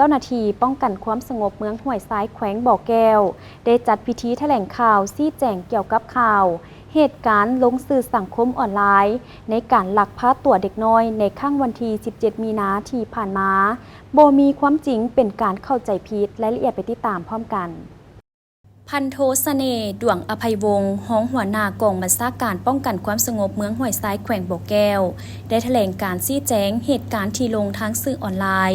ຈົ້າໜ້າທີ່ປ້ອງກັນຄວາມສະຫງົບເມືອງຫ້ວຍຊາຍ ແຂວງບໍ່ແກ້ວ ໄດ້ຈັດພິທີຖະແຫຼງຂ່າວຊີ້ແຈງກ່ຽວກັບຂ່າວເຫດການລົງສື່ສັງຄົມອອນລາຍ ໃນການລັກພາຕົວເດັກນ້ອຍໃນຄ່ຳວັນທີສິບເຈັດ ມີນາທີ່ຜ່ານມາ ບໍ່ມີຄວາມຈິງ ເປັນການເຂົ້າໃຈຜິດ. ລາຍລະອຽດໄປຕິດຕາມພ້ອມກັນ. ພັນໂທ ສະເໜ່ ດວງອະໄພວົງ ຮອງຫົວໜ້າກອງບັນຊາການປ້ອງກັນຄວາມສະຫງົບເມືອງຫ້ວຍຊາຍ ແຂວງບໍ່ແກ້ວ ໄດ້ຖະແຫຼງການຊີ້ແຈງເຫດການທີ່ລົງທາງສື່ອອນລາຍ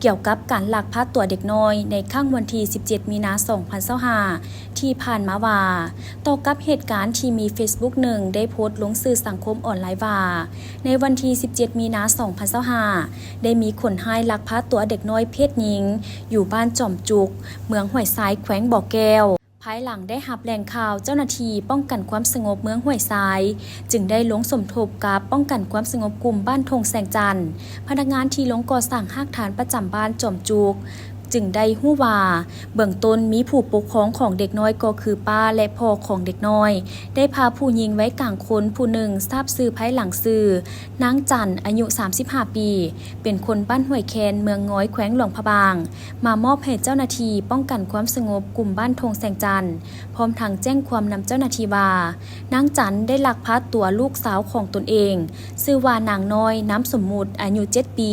ກ່ຽວກັບການລັກພາຕົວເດັກນ້ອຍໃນຄ່ຳວັນທີສິບເຈັດ ມີນາ ສອງພັນຊາວຫ້າ ທີ່ຜ່ານມາວ່າ ຕໍ່ກັບເຫດການທີ່ມີເຟສບຸກໜຶ່ງໄດ້ໂພສລົງສື່ສັງຄົມອອນລາຍວ່າ ໃນວັນທີສິບເຈັດ ມີນາ ສອງພັນຊາວຫ້າ ໄດ້ມີຄົນຮ້າຍລັກພາຕົວເດັກນ້ອຍເພດຍິງ ຢູ່ບ້ານຈອມຈຸກ ເມືອງຫ້ວຍຊາຍ ແຂວງບໍ່ແກ້ວ. ພາຍຫຼັງໄດ້ຮັບແຫຼ່ງຂ່າວ, ເຈົ້າໜ້າທີ່ປ້ອງກັນຄວາມສະຫງົບເມືອງຫ້ວຍຊາຍ ຈຶ່ງໄດ້ລົງສົມທົບກັບປ້ອງກັນຄວາມສະຫງົບກຸ່ມບ້ານທົ່ງແສງຈັນ, ພະນັກງານທີ່ລົງກໍ່ສ້າງຮາກຖານປະຈຳບ້ານຈອມຈຸກ ຈຶ່ງໄດ້ຮູ້ວ່າ ເບື້ອງຕົ້ນມີຜູ້ປົກຄອງຂອງເດັກນ້ອຍ ກໍຄືປ້າ ແລະ ພໍ່ຂອງເດັກນ້ອຍ ໄດ້ພາຜູ້ຍິງໄວກາງຄົນຜູ້ໜຶ່ງ ຊາບຊື່ພາຍຫຼັງຊື່ ນາງຈັນ ອາຍຸສາມສິບຫ້າປີ ເປັນຄົນບ້ານຫ້ວຍແຄນ ເມືອງງອຍ ແຂວງຫຼວງພະບາງ ມາມອບໃຫ້ເຈົ້າໜ້າທີ່ປ້ອງກັນຄວາມສະຫງົບກຸ່ມບ້ານທົ່ງແສງຈັນ ພ້ອມທັງແຈ້ງຄວາມນຳເຈົ້າໜ້າທີ່ວ່າ ນາງຈັນໄດ້ລັກພາຕົວລູກສາວຂອງຕົນເອງ ຊື່ວ່ານາງນ້ອຍ ນາມສົມມຸດ ອາຍຸເຈັດປີ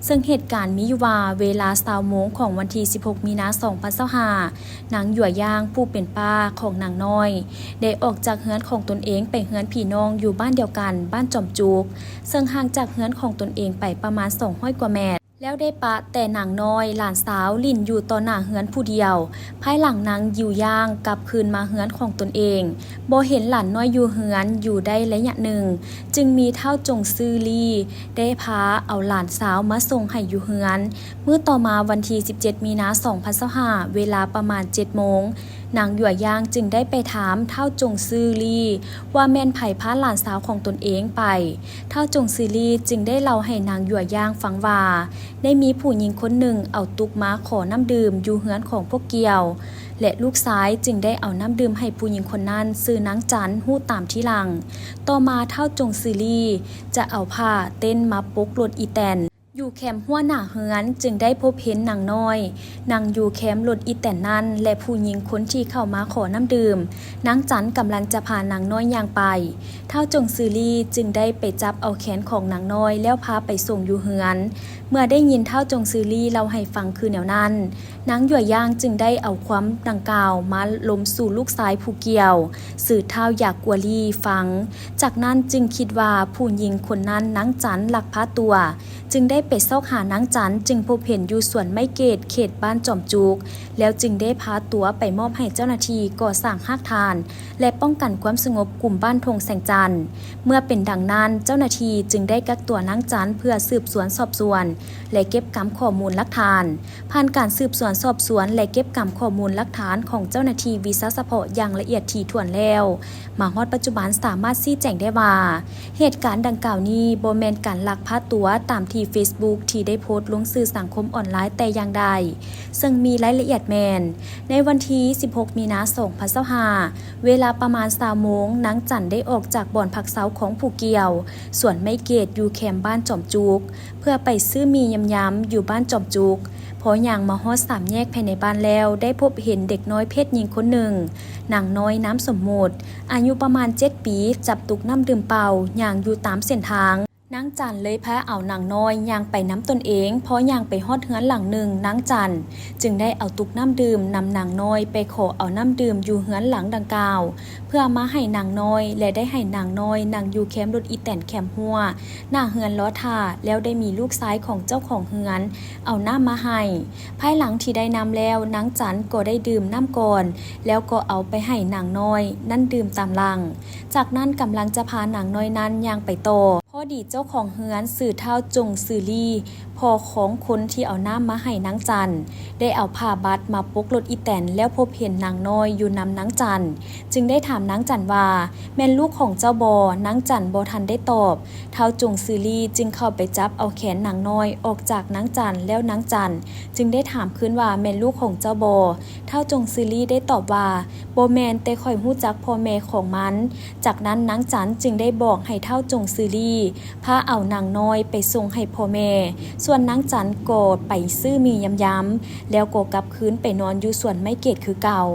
ເຊິ່ງເຫດການມີຢູ່ວ່າ ເວລາຊາວໂມງຂອງວັນທີສິບຫົກ ມີນາ ສອງພັນຊາວຫ້າ ນາງຢວຍຢ່າງ ຜູ້ເປັນປ້າຂອງນາງນ້ອຍ ໄດ້ອອກຈາກເຮືອນຂອງຕົນເອງໄປເຮືອນພີ່ນ້ອງຢູ່ບ້ານດຽວກັນ ບ້ານຈອມຈຸກ ເຊິ່ງຫ່າງຈາກເຮືອນຂອງຕົນເອງໄປປະມານສອງຮ້ອຍກວ່າແມັດ ແລ້ວໄດ້ປະແຕ່ນາງນ້ອຍ ຫຼານສາວ ຫຼິ້ນຢູ່ຕໍ່ໜ້າເຮືອນຜູ້ດຽວ. ພາຍຫຼັງນາງຢວຍຢ່າງກັບຄືນມາເຮືອນຂອງຕົນເອງ ບໍ່ເຫັນຫຼານນ້ອຍຢູ່ເຮືອນ ຢູ່ໄດ້ໄລຍະໜຶ່ງ ຈຶ່ງມີທ້າວຈົງຊື່ລີ ໄດ້ພາເອົາຫຼານສາວມາສົ່ງໃຫ້ຢູ່ເຮືອນ. ມື້ຕໍ່ມາວັນທີສິບເຈັດ ມີນາ ສອງພັນຊາວຫ້າ ເວລາປະມານເຈັດໂມງ ນາງຢວຍຢ່າງຈຶ່ງໄດ້ໄປຖາມທ້າວຈົງຊື່ລີ ວ່າແມ່ນໃຜພາຫຼານສາວຂອງຕົນເອງໄປ. ທ້າວຈົງຊື່ລີຈຶ່ງໄດ້ເລົ່າໃຫ້ນາງຢວຍຢ່າງຟັງວ່າ ໄດ້ມີຜູ້ຍິງຄົນໜຶ່ງເອົາຕຸກມາຂໍນ້ຳດື່ມຢູ່ເຮືອນຂອງພວກກ່ຽວ ແລະ ລູກຊາຍຈຶ່ງໄດ້ເອົານ້ຳດື່ມໃຫ້ຜູ້ຍິງຄົນນັ້ນ ຊື່ນາງຈັນ ຮູ້ຕາມທີຫຼັງ. ຕໍ່ມາທ້າວຈົງຊື່ລີຈະເອົາຜ້າເຕັນມາປົກລົດອີແຕນ ຢູ່ແຄມຮົ້ວໜ້າເຮືອນ ຈຶ່ງໄດ້ພົບເຫັນນາງນ້ອຍ ນັ່ງຢູ່ແຄມລົດອີແຕນນັ້ນ ແລະ ຜູ້ຍິງຄົນທີ່ເຂົ້າມາຂໍນ້ຳດື່ມ. ນາງຈັນກຳລັງຈະພານາງນ້ອຍຍ່າງໄປ ທ້າວຈົງຊື່ລີຈຶ່ງໄດ້ໄປຈັບເອົາແຂນຂອງນາງນ້ອຍ ແລ້ວພາໄປສົ່ງຢູ່ເຮືອນ. ເມື່ອໄດ້ຍິນທ້າວຈົງຊື່ລີເລົ່າໃຫ້ຟັງຄືແນວນັ້ນ, ນາງຢວຍຢ່າງຈຶ່ງໄດ້ເອົາຄວາມດັ່ງກ່າວມາລົມສູ່ລູກຊາຍຜູ້ກ່ຽວ ຊື່ທ້າວຢາກົວລີ ຟັງ. ຈາກນັ້ນຈຶ່ງຄິດວ່າຜູ້ຍິງຄົນນັ້ນນາງຈັນລັກພາຕົວ ຈຶ່ງໄດ້ໄປຊອກຫານາງຈັນ ຈຶ່ງພົບເຫັນຢູ່ສວນໄມ້ເກດ ເຂດບ້ານຈອມຈຸກ ແລ້ວຈຶ່ງໄດ້ພາຕົວໄປມອບໃຫ້ເຈົ້າໜ້າທີ່ກໍ່ສ້າງຮາກຖານ ແລະ ປ້ອງກັນຄວາມສະຫງົບກຸ່ມບ້ານທົ່ງແສງຈັນ. ເມື່ອເປັນດັ່ງນັ້ນ, ເຈົ້າໜ້າທີ່ຈຶ່ງໄດ້ກັກຕົວນາງຈັນເພື່ອສືບສວນສອບສວນ ແລະ ເກັບກຳຂໍ້ມູນຫຼັກຖານ. ຜ່ານການສືບສວນສອບສວນ ແລະ ເກັບກຳຂໍ້ມູນຫຼັກຖານຂອງເຈົ້າໜ້າທີ່ວິຊາສະເພາະຢ່າງລະອຽດຖີ່ຖ້ວນແລ້ວ, ມາຮອດປັດຈຸບັນສາມາດຊີ້ແຈງໄດ້ວ່າ ເຫດການດັ່ງກ່າວນີ້ບໍ່ແມ່ນການລັກພາຕົວຕາມທີ່ເຟສບຸກທີ່ໄດ້ໂພສລົງສື່ສັງຄົມອອນລາຍແຕ່ຢ່າງໃດ, ເຊິ່ງມີລາຍລະອຽດແມ່ນ ໃນວັນທີສິບຫົກ ມີນາ ສອງພັນຊາວຫ້າ ເວລາປະມານຊາວໂມງ, ນາງຈັນໄດ້ອອກຈາກບ່ອນພັກເຊົາຂອງຜູ້ກ່ຽວ ສວນໄມ້ເກດ ຢູ່ແຄມບ້ານຈອມຈຸກ ເພື່ອໄປຊື້ໝີ່ຍຳໆ ຢູ່ບ້ານຈອມຈຸກ. ພໍຍ່າງມາຮອດສາມແຍກພາຍໃນບ້ານແລ້ວ, ໄດ້ພົບເຫັນເດັກນ້ອຍເພດຍິງຄົນໜຶ່ງ, ນາງນ້ອຍນາມສົມມຸດ, ອາຍຸປະມານເຈັດປີ, ຈັບຕຸກນ້ຳດື່ມເປົ່າ, ຍ່າງຢູ່ຕາມເສັ້ນທາງ. ນາງຈັນເລີຍພາເອົານາງນ້ອຍຍ່າງໄປນຳຕົນເອງ. ພໍຍ່າງໄປຮອດເຮືອນຫຼັງໜຶ່ງ, ນາງຈັນຈຶ່ງໄດ້ເອົາຕຸກນ້ຳດື່ມນຳນາງນ້ອຍໄປຂໍເອົານ້ຳດື່ມຢູ່ເຮືອນຫຼັງດັ່ງກ່າວ ເພື່ອມາໃຫ້ນາງນ້ອຍ ແລະ ໄດ້ໃຫ້ນາງນ້ອຍນັ່ງຢູ່ແຄມລົດອີແຕນແຄມຮົ້ວໜ້າເຮືອນລໍຖ້າ, ແລ້ວໄດ້ມີລູກຊາຍຂອງເຈົ້າຂອງເຮືອນເອົານ້ຳມາໃຫ້. ພາຍຫຼັງທີ່ໄດ້ນ້ຳແລ້ວ, ນາງຈັນກໍໄດ້ດື່ມນ້ຳກ່ອນ, ແລ້ວກໍເອົາໄປໃຫ້ນາງນ້ອຍນັ້ນດື່ມຕາມຫຼັງ. ຈາກນັ້ນກຳລັງຈະພານາງນ້ອຍນັ້ນຍ່າງໄປຕໍ່. ພໍດີເຈົ້າຂອງເຮືອນຊື່ທ້າວຈົງຊື່ລີ ພໍ່ຂອງຄົນທີ່ເອົານ້ຳມາໃຫ້ນາງຈັນ ໄດ້ເອົາຜ້າບັດມາປົກລົດອີແຕນ ແລ້ວພົບເຫັນນາງນ້ອຍຢູ່ນຳນາງຈັນ ຈຶ່ງໄດ້ຖາມນາງຈັນວ່າ ແມ່ນລູກຂອງເຈົ້າບໍ່? ນາງຈັນບໍ່ທັນໄດ້ຕອບ, ທ້າວຈົງຊື່ລີຈຶ່ງເຂົ້າໄປຈັບເອົາແຂນນາງນ້ອຍອອກຈາກນາງຈັນ ແລ້ວນາງຈັນຈຶ່ງໄດ້ຖາມຄືນວ່າ ແມ່ນລູກຂອງເຈົ້າບໍ່? ທ້າວຈົງຊື່ລີໄດ້ຕອບວ່າ ບໍ່ແມ່ນ, ແຕ່ຂ້ອຍຮູ້ຈັກພໍ່ແມ່ຂອງມັນ. ຈາກນັ້ນນາງຈັນຈຶ່ງໄດ້ບອກໃຫ້ທ້າວຈົງຊື່ລີ ພາເອົານາງນ້ອຍໄປສົ່ງໃຫ້ພໍ່ແມ່, ສ່ວນນາງຈັນກໍໄປຊື້ໝີ່ຢຳໆ ແລ້ວກໍກັບຄືນໄປນອນຢູ່ສວນໄມ້ເກດຄືເກົ່າ.